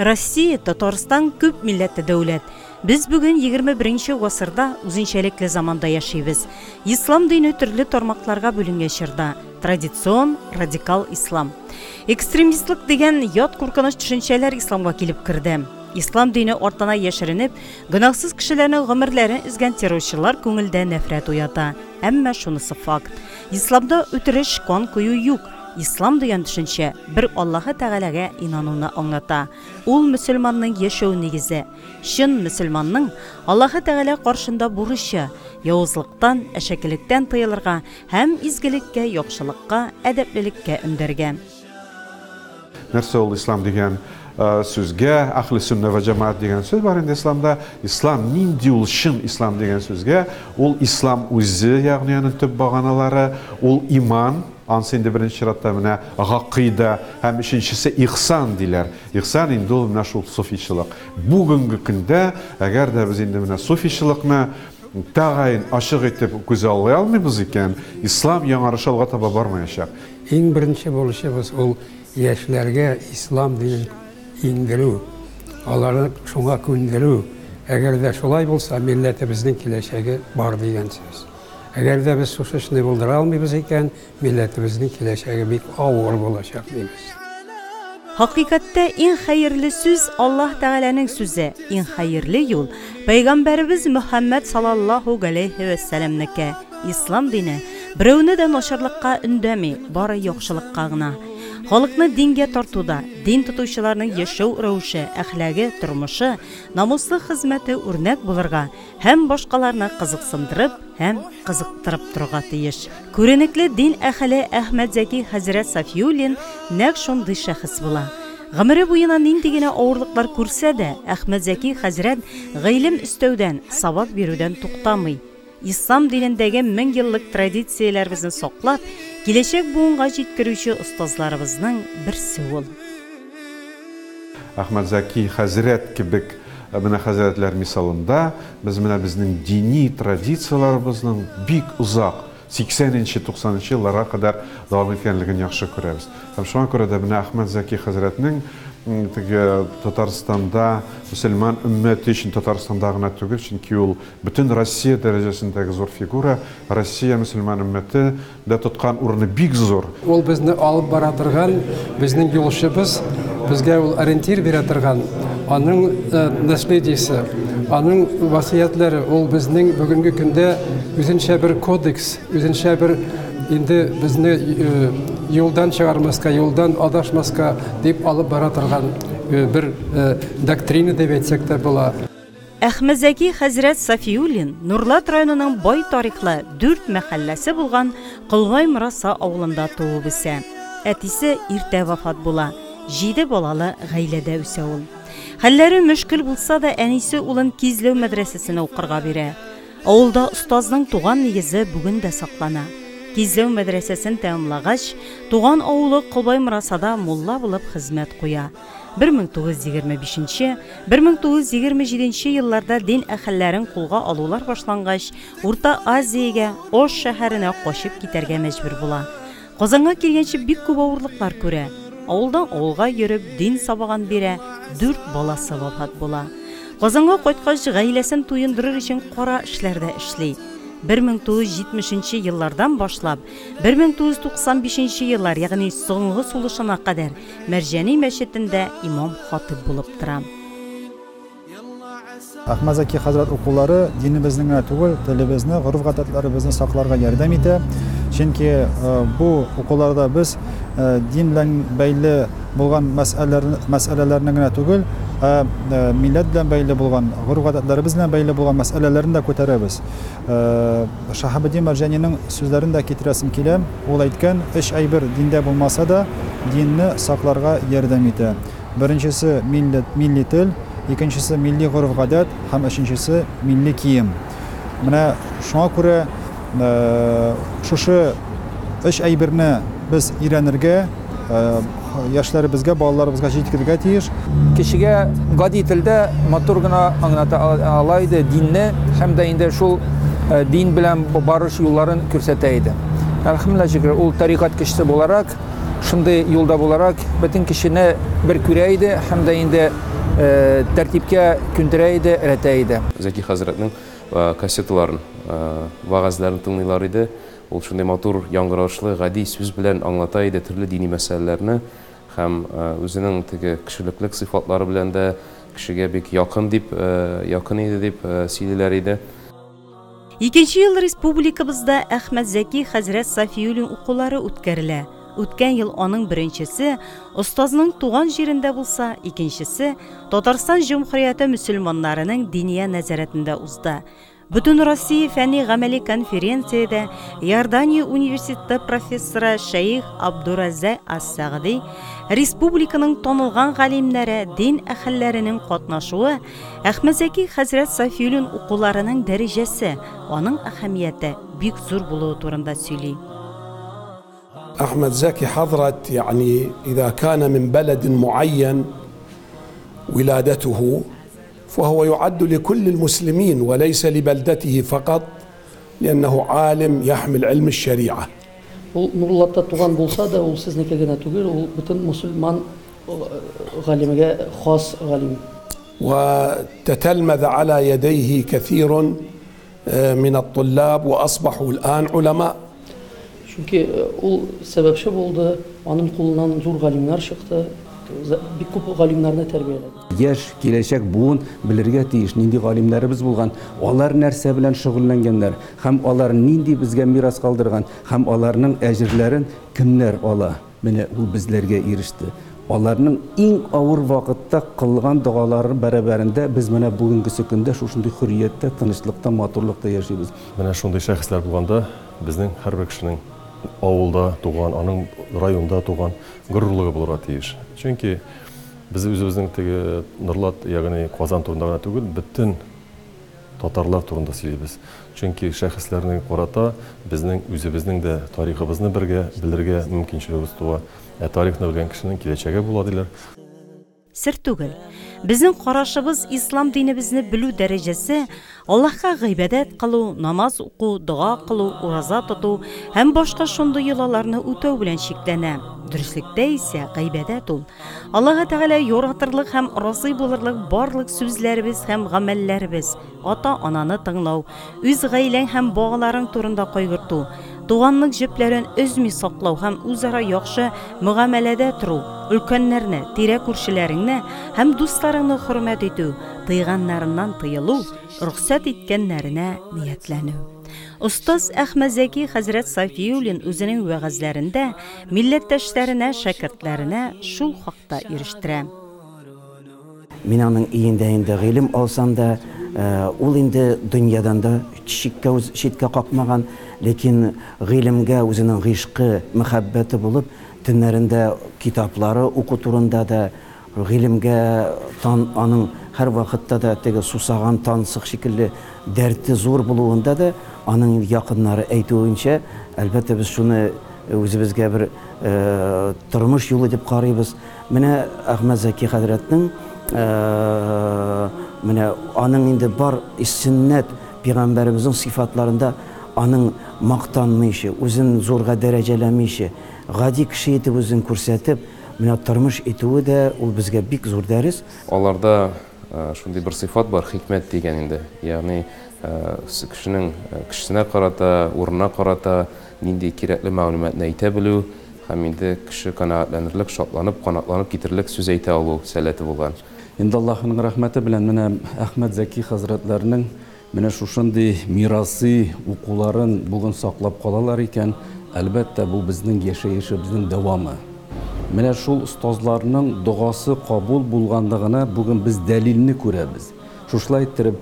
Россия, Татарстан күп милләтле дәүләт. Без бүген 21 гасырда үзенчәлекле заманда яшибез. Ислам дине төрле тармакларга бүленгән чорда, традицион, радикал ислам. Экстремистлык дигән ят куркыныч төшенчәләр исламга килеп керде. Ислам дине артына яшеренеп, гөнаһсыз кешеләрнең гомерләрен өзгән террорчылар күңелдә нәфрәт уята. Әмма шунысы факт, исламда үтереш, кан кою юк. Ислам дигән төшенчә бер Аллаһы Тәгаләгә инануны аңлата. Ул мөселманның яшәү нигезе. Чын мөселманның Аллаһы Тәгалә каршында бурычы, явызлыктан, әшәкелектән тыелырга һәм изгелеккә, яхшылыкка, әдәплелеккә өндәргә. Нәрсә ул ислам дигән сүзгә, әхле сөннә вә җәмәгать дигән сүз бар инде исламда. Ислам нинди ул чын ислам дигән сүзгә, ул ислам үзе, ягъни аның төп баганалары, ул иман, ансы инде беренче чиратта менә гакыйда һәм өченчесе ихсан диләр. Ихсан инде ул менә шул суфичылык. Бүгенге көндә, әгәр дә без инде менә суфичылыкны тәгаен ачык итеп күзаллый алмыйбыз икән, ислам яңарышы алга таба бармаячак. Иң беренче бурычыбыз ул яшьләргә ислам динен иңдерү, аларны шуңа күндерү. Әгәр дә шулай булса, милләтебезнең киләчәге бар дигән сүз. Әгәр дә без шушы эшне булдыра алмыйбыз икән, милләтебезнең киләчәге бик авыр булачак, дибез. Хакыйкатьтә иң хәерле сүз Аллаһ Тәгаләнең сүзе, иң хәерле юл, Пәйгамбәребез Мөхәммәд салаллаһу галәйһи вә сәламнеке. Ислам дине берәүне дә начарлыкка өндәми, бары яхшылыкка гына. Халыкны дингә тартуда, дин тотучыларның яшәү рәвеше, әхлагы, тормышы, намуслы хезмәте үрнәк булырга һәм башкаларны кызыксындырып һәм кызыктырып торырга тиеш. Күренекле дин әһеле Әхмәтзәки хәзрәт Сафиуллин нәкъ шундый шәхес була. Гомере буена нинди генә авырлыклар күрсә дә, Әхмәтзәки хәзрәт гыйлем өстәүдән, сабак бирүдән туктамый. Ислам динендәге меңьеллык традицияләребезне саклап, киләчәк буынга җиткерүче остазларыбызның берсе ул. Әхмәтзәки хәзрәт кебек менә хәзрәтләр мисалында без менә безнең дини традицияләребезнең бик озак, 80 нче, 90 нчы елларга кадәр дәвам иткәнлеген яхшы күрәбез. Һәм шуңа күрә дә менә Әхмәтзәки хәзрәтнең теге Татарстанда мөселман өммәте өчен Татарстанда гына түгел, чөнки ул Бөтен Россия дәрәҗәсендәге зур фигура, Россия мөселман өммәте дә тоткан урыны бик зур. Ул безне алып бара торган, безнең юлчыбыз, безгә ул ориентир бирә торган, аның наследиесе, аның васыятьләре, ул безнең бүгенге көндә үзенчә бер кодекс, үзенчә бер инде безне юлдан чыгармаска, юлдан адашмаска дип алып бара торган бер доктрина дип әйтсәк тә була. Әхмәтзәки хәзрәт Сафиуллин Нурлат районының бай тарихлы дүрт мәхәлләсе булган Колбай Мораса авылында туып үсә. Әтисе иртә вафат була, җиде балалы гаиләдә үсә ул. Хәлләре мөшкел булса да, әнисе улын Кизләү мәдрәсәсенә укырга бирә. Авылда остазның туган нигезе бүген дә саклана. Кизләү мәдрәсәсен тәмамлагач, туган авылы Колбай Морасада мулла булып хезмәт куя. 1925 нче, 1927 нче елларда дин әһелләрен кулга алулар башлангач, Урта Азиягә, Ош шәһәренә качып китәргә мәҗбүр була. Казанга килгәнче бик күп авырлыклар күрә. Авылдан авылга йөреп, дин сабагын бирә, дүрт баласы вафат була. Казанга кайткач, гаиләсен туендырыр өчен кара эшләрдә эшли. 1970 нче еллардан башлап, 1995 нче еллар, ягъни соңгы сулышына кадәр Мәрҗани мәчетендә имам-хатыйб булып тора. Әхмәтзәки хәзрәт укулары динебезне генә түгел, телебезне, гореф-гадәтләребезне сакларга ярдәм итә. Чөнки бу укуларда без дин белән бәйле булган мәсьәләләрне генә түгел, ә милләт белән бәйле булган, гореф-гадәтләребез белән бәйле булган мәсьәләләрне дә күтәрәбез. Шаһабетдин Мәрҗанинең сүзләрен дә китерәсем килә. Ул әйткән, Өч әйбер диндә булмаса да, динне сакларга ярдәм итә. Беренчесе, милләт, милли тел, икенчесе, милли гореф-гадәт һәм өченчесе, милли кием. Менә шуңа күрә шушы өч әйберне без өйрәнергә, яшьләребезгә, балаларыбызга җиткерергә тиеш. Кешегә гади телдә матур гына аңлата ала иде динне һәм дә инде шул дин белән барыш юлларын күрсәтә иде. Әлхәмдүлилләһ шөкер, ул тарикать кешесе буларак, шундый юлда буларак, бөтен кешене бер күрә иде һәм дә инде тәртипкә күндерә иде, рәтә иде. Зәки хәзрәтнең кассеталарын, вәгазьләрен тыңлыйлар иде. Ул шундый матур, яңгырашлы, гади сүз белән аңлата иде төрле дини мәсьәләләрне һәм үзенең теге кешелеклек сыйфатлары белән дә кешегә бик якын дип, якын иде дип сөйлиләр иде. Икенче ел республикабызда Әхмәтзәки хәзрәт Сафиуллин укулары үткәрелә. Үткән ел аның беренчесе остазның туган җирендә булса, икенчесе Татарстан Җөмһүрияте мөселманнарының Диния нәзарәтендә узды. Бөтенроссия фәнни-гамәли конференциядә Иордания университеты профессоры шәех Абдураззак ас-Сәгъди, республиканың танылган галимнәре, дин әһелләренең катнашуы Әхмәтзәки хәзрәт Сафиуллин укуларының дәрәҗәсе, аның әһәмияте бик зур булуы турында сөйли. أحمد زكي حضرت يعني إذا كان من بلد معين ولادته فهو يعد لكل المسلمين وليس لبلدته فقط لأنه عالم يحمل علم الشريعة. Ул Нурлатта туган булса да, ул сезнеке генә түгел, ул бөтен мусульман галимгә хас галим. وتتلمذ على يديه كثير من الطلاب وأصبحوا الآن علماء. Чөнки ул сәбәпче булды, аның кулыннан зур галимнәр чыкты, бик күп галимнәрне тәрбияләде. Яшь киләчәк буын белергә тиеш, нинди галимнәребез булган, алар нәрсә белән шөгыльләнгәннәр һәм алар нинди безгә мирас калдырган һәм аларның әҗерләрен кемнәр ала. Менә ул безләргә иреште. Аларның иң авыр вакытта кылган догалары бәрабәрендә без менә бүгенгесе көндә шушындый хөррияттә, тынычлыкта, матурлыкта яшибез. Менә шундый шәхесләр булганда безнең һәрбер кешенең авылда туган, аның районда туган горурлыгы булырга тиеш. Чөнки без үзебезнең теге Норлат, ягъни Казан турында гына түгел, бөтен татарлар турында сөйлибез. Чөнки шәхесләрнең карата безнең үзебезнең дә тарихыбызны бергә белергә мөмкинчелегебез туа. Ә тарихны белгән кешенең киләчәге була диләр. Сер түгел, безнең карашыбыз ислам динебезне белү дәрәҗәсе Аллаһка гыйбадәт кылу, намаз уку, дога кылу, ураза тоту һәм башка шундый йолаларны үтәү белән чикләнә. Дөреслектә исә гыйбадәт ул Аллаһы Тәгалә яратырлык һәм разый булырлык барлык сүзләребез һәм гамәлләребез, ата-ананы тыңлау, үз гаиләң һәм балаларың турында кайгырту, туганлык җепләрен өзми саклау һәм үзара яхшы мөгамәләдә тору, өлкәннәрне, тирә-күршеләреңне һәм дусларыңны хөрмәт итү, тыйганнарыннан тыелу, рөхсәт иткәннәренә ниятләнү. Остаз Әхмәтзәки хәзрәт Сафиуллин үзенең вәгазьләрендә милләттәшләренә, шәкертләренә шул хакта ирештерә. Мин аның өендә инде гыйлем алсам да, ул инде дөньядан да чиккә читкә какмаган, ләкин гыйлемгә үзенең гыйшкы, мәхәббәте булып, төннәрендә китаплары уку турында да, гыйлемгә тан аның һәр вакытта да теге сусаган тансык шикелле дәрте зур булуында да аның якыннары әйтүенчә, әлбәттә, без шуны үзебезгә бер тормыш юлы дип карыйбыз. Менә Әхмәтзәки хәзрәтнең менә аның инде бар сөннәт пәйгамбәребезнең сыйфатларында аның мактанмыйча, үзен зурга дәрәҗәләмичә, гади кеше итеп үзен күрсәтеп, менә тормыш итүе дә ул безгә бик зур дәрес. Аларда шундый бер сыйфат бар, хикмәт дигән инде. Ягъни кешенең кешесенә карата, урынына карата нинди кирәкле мәгълүматны әйтә белү һәм инде кеше канәгатьләнерлек, шатланып, канатланып китерлек сүз әйтә алу сәләте булган. Инде Аллаһының рәхмәте белән менә Әхмәтзәки хәзрәтләренең менә шушындый мирасы укуларын бүген саклап калалар икән, әлбәттә, бу безнең яшәешебезнең дәвамы. Менә шул остазларның догасы кабул булганлыгына бүген без дәлилне күрәбез. Шушылай иттереп,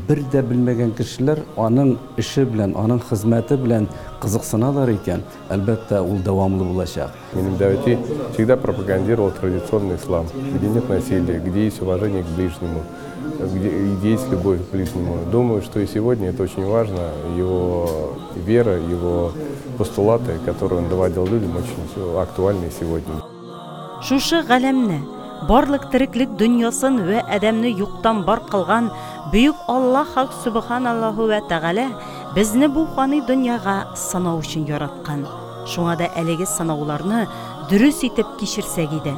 бер дә белмәгән кешеләр аның эше белән, аның хезмәте белән кызыксыналар икән, әлбәттә, ул дәвамлы булачак. Минем дәүти всегда пропагандировал традиционный ислам, где нет насилия, где есть уважение к ближнему, где есть любовь к ближнему. Думаю, что и сегодня это очень важно. Его вера, его постулаты, которые он доводил людям, очень актуальны сегодня. Шушы галәмне, барлык тереклек дөньясын вә адәмне юктан бар кылган бөек Аллаһ Хак Субханаллаһу вә Тәгалә безне бу фани дөньяга сынау өчен яраткан. Шуңа да әлеге сынауларны дөрес итеп кичерсәк иде.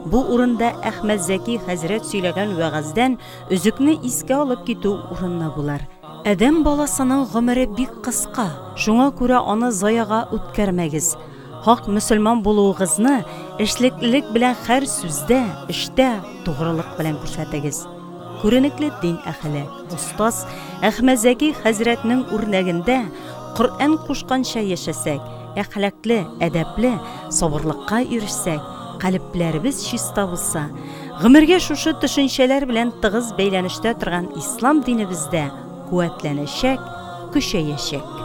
Бу урында Әхмәтзәки хәзрәт сөйләгән вәгазьдән өзекне искә алып китү урынлы булыр. Адәм баласының гомере бик кыска, шуңа күрә аны заяга үткәрмәгез. Хак мөселман булуыгызны эшлеклелек белән һәр сүздә, эштә тугрылык белән күрсәтегез. Күренекле дин әһеле, остаз Әхмәтзәки хәзрәтнең үрнәгендә Коръән кушканча яшәсәк, әхлаклы, әдәпле, сабырлыкка ирешсәк, калебләребез чиста булса, гомергә шушы төшенчәләр белән тыгыз бәйләнештә торган ислам динебез дә куәтләнәчәк, көчәячәк.